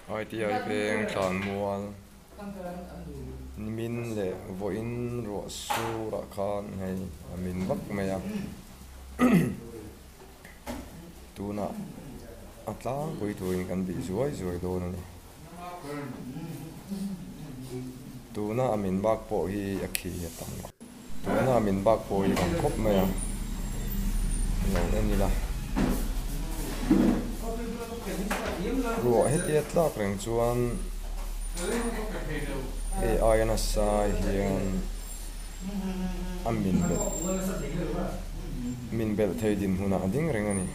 ITI veng thlanmual nimin leh vawiin ruah surah khan hei a min vak mai a tunah a tlangpui turin kan bih zuai zuai dawn a ni tuna a min bak pawh hi a khi a tam tuna a min bak pawh hi a tam khawp mai a lo en ila ruah hetia tlak reng chuan hei aia nasa hian a min belh min belh thei dinhmunah a ding reng a ni.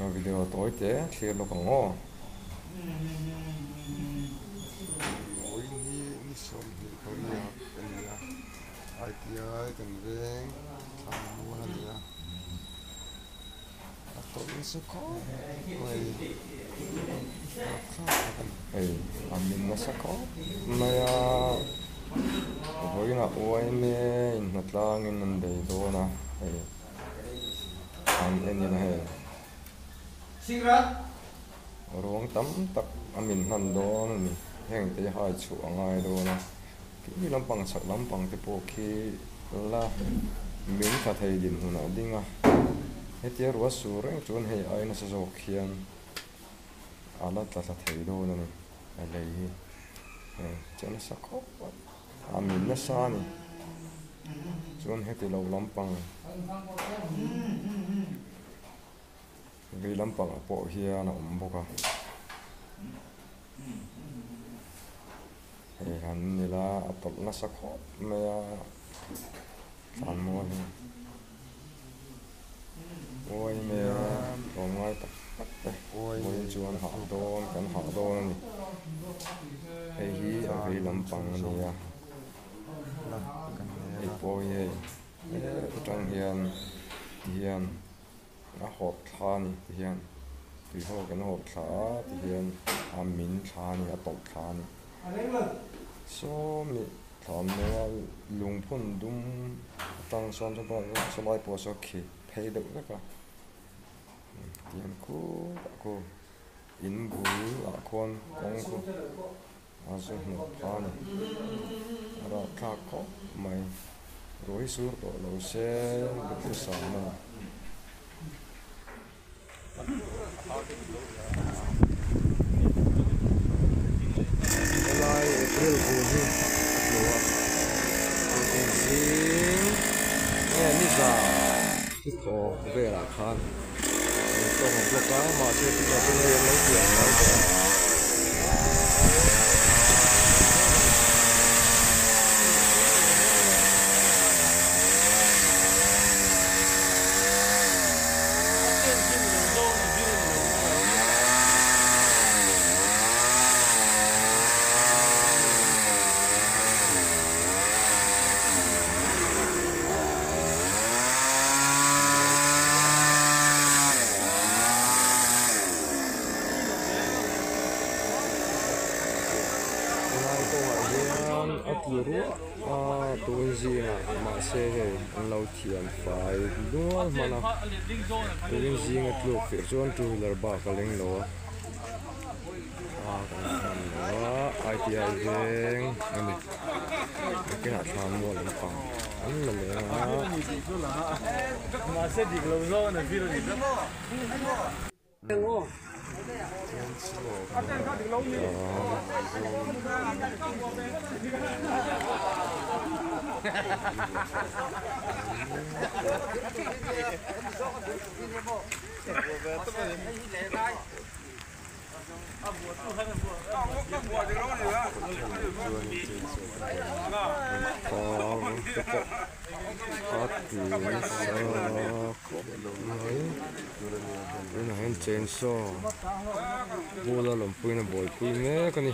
A video tawi te thlir lawk ang aw. Vawiin hi ni 28 a ni a, ITI kan veng thlan mual a ni a, a tawlh nasa khawp mai rapthlak tak a ni. Hei a min nasa khawp mai a, vawiinah uaime inhnatlangin an bei dawn a hei. An en ila hei ruang tam tak a min hman dawn a ni heng te hai chhuah a ngai dawn a khi lampang chhak lampang te pawh khi la min tha thei dinhmunah a ding a hetia ruah sur reng chuan hei ai nasa zawk hian a la tla thla thei dawn a ni a lei hi hei che nasa khawp a. A min nasa a ni. Chuan heti lo lampang vei lampangah pawh hian a awm bawk a. Hei han nila a tawlh nasa khawp mai a thlan mual hi. Uai mai a tlawmngai tak tak te vawiin chuan hah dawn kan hah dawn a ni. Hei hi a vei lampang a ni a hei pawh hi hei atang hian tihian a hawp thla a ni tihian tuihawk in a hawp thla a tihian a min thla a ni a tawlh thla a ni sawmi thlanmual lungphun dum atang sawn sawlai pawh saw khi phei deuh vek a tihian khutah khu. In bul ah khuan kawng khu a zu hmuh pha a ni. A rapthlak khawp mai. Ruai sur tawh lo se duhthusam a ni. Helai April bul hi a tlu a, tun zing nge ni za thaw velah khan. An tawng a block a mahse tunah chuan hei an lo pian mai tawh a. Helai kawngah hian a tlu ruah a tun zingah mahse hei an lo thiam fai nual hman a tun zinga tluk feh chuan two wheeler bak a leng lo a a kan hman lo a ITI veng a ni. Nakinah thla mual an pang an la leng a. Tunah hian chainsaw bula lawmpuiin a buaipui mek a ni.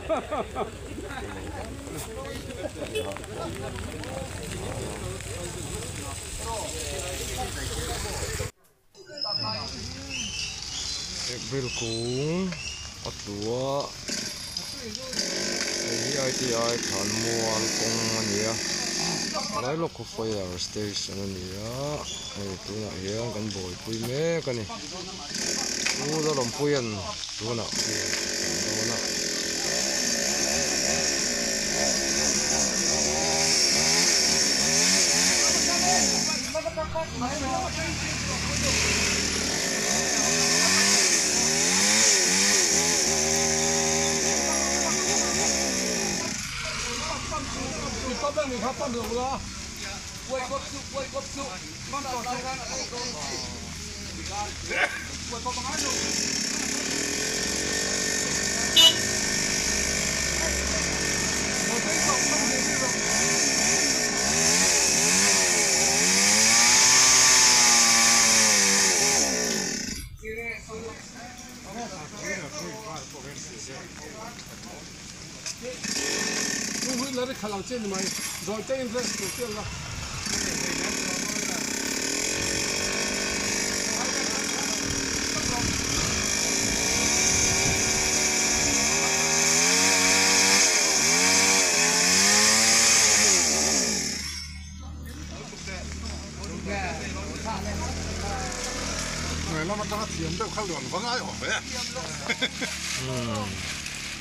April kung a tlu a hei hi I_T_I thlanmual kawng a ni a lai lawk khu fire station a ni a hei tunah hian kan buaipui mek a ni u lalawmpuia'n tunah hian a dawn a.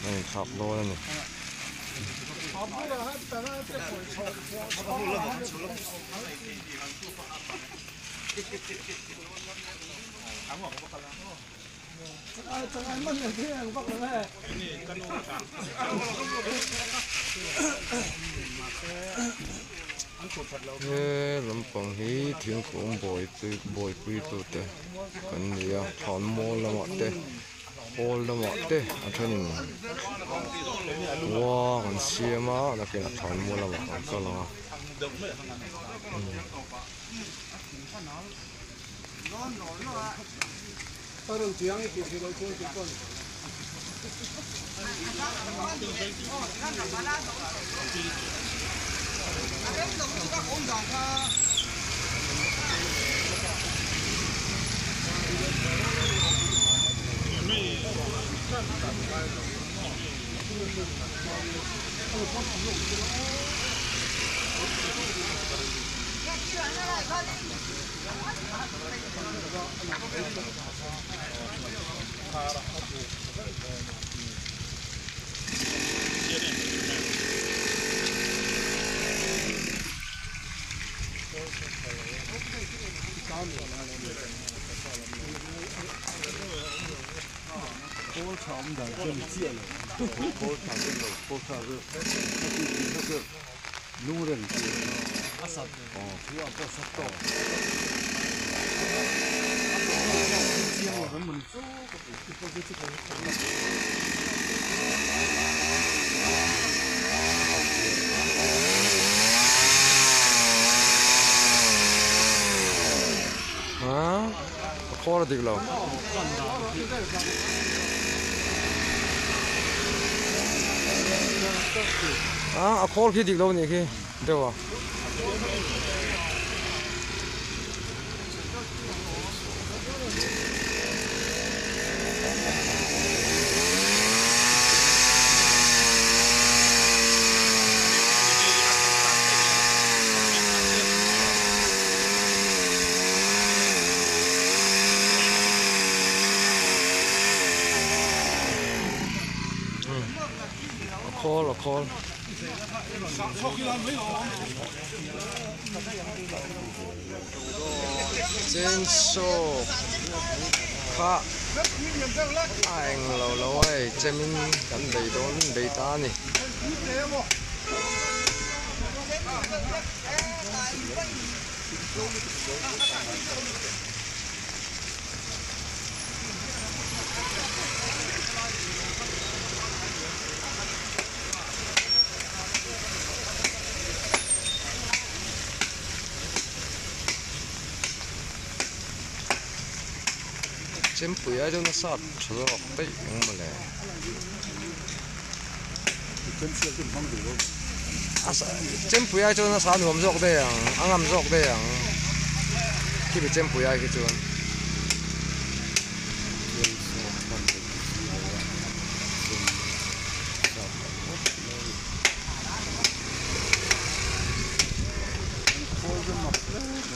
Hei thlak dawn a ni. He lampang hi thingkung buaipui tute kan ni a thlanmual lamah te hall lamah te a thenin uang an siam a nakinah thlanmual lamah an kal ang a. A khawl a dik lo. A khawl khi dik lo nih khi deuh a. A khawl a khawl. Chainsaw kha a eng lo lo a hei chemin kan bei dawn bei ta a ni. Chempui ai chuan a sat tha zawk daih ang mawle. Chempui ai chuan a sa nuam zawk daih ang, a ngam zawk daih ang khimi chempui ai khi chuan.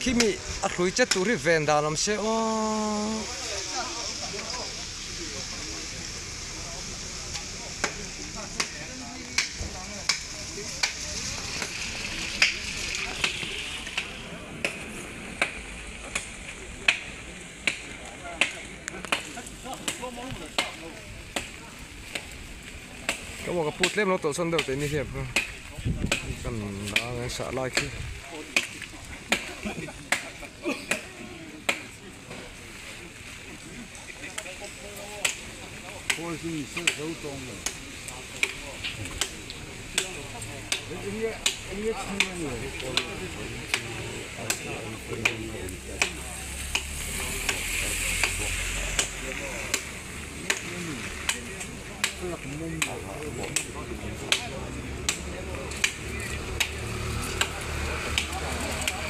Khimi a hlui che tur hi ven dan awm se aw. Ka maw ka pu tlem lo tawlh sawn deuh teh ni hian kan dang sah lai khi.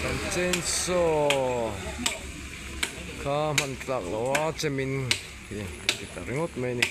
Kan chainsaw kha hman tlak lo a chemin hi ti ta ringawt mai a ni.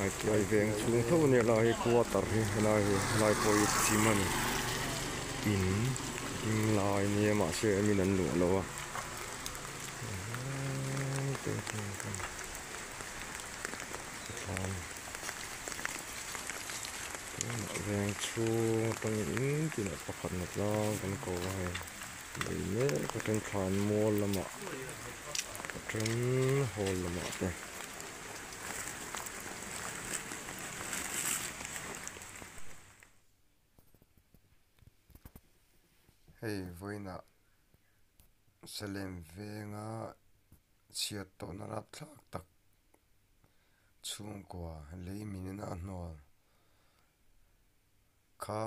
Hei ITI veng chhung tho ania lai hi quarter hi helai hi helai pawh hi chim a ni in ding lai nia mahse min an luah lo a. Veng chhung atangin in tinah pakhat na tlang kan ko a hei nei mek a then thlan mual lamah a then hall lamah te. Hei vawiinah Salem venga chhiat tawhna rapthlak tak chhungkua lei min a hnawl kha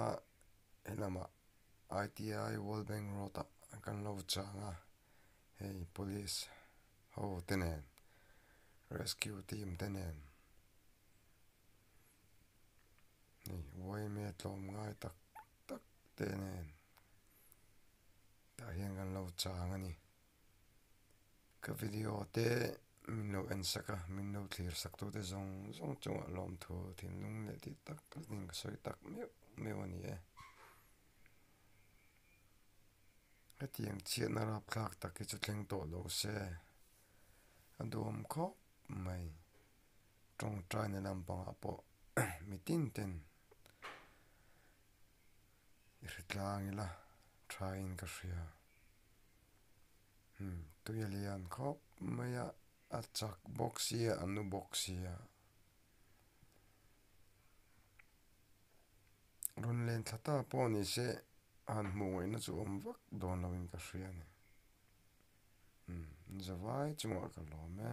helamah I_T_I World Bank Road ah kan lo chang a hei police ho te nen rescue team te nen hei Y_M_A tlawm ngai tak tak te nen tah hian kan lo chang a ni. Ka video te min lo en sak a, min lo thlir sak tu te zawng zawng chungah lawmthu thinlung leh tih tak zetin ka sawi tak meuh meuh a ni e. Hetiang chhiatna rapthlak tak hi chu thleng tawh lo se a duhawm khawp mai. Tawngtaina lampangah pawh mitin ten i hre tlang ila thain ka hria. Umm tui a lian khawp mai a a chak bawk sia a nu bawk sia rawn len thla ta pawh ni se han hmuh ngaihna chu awm vak dawn lo in ka hria a ni umm zavai chungah ka lawm e.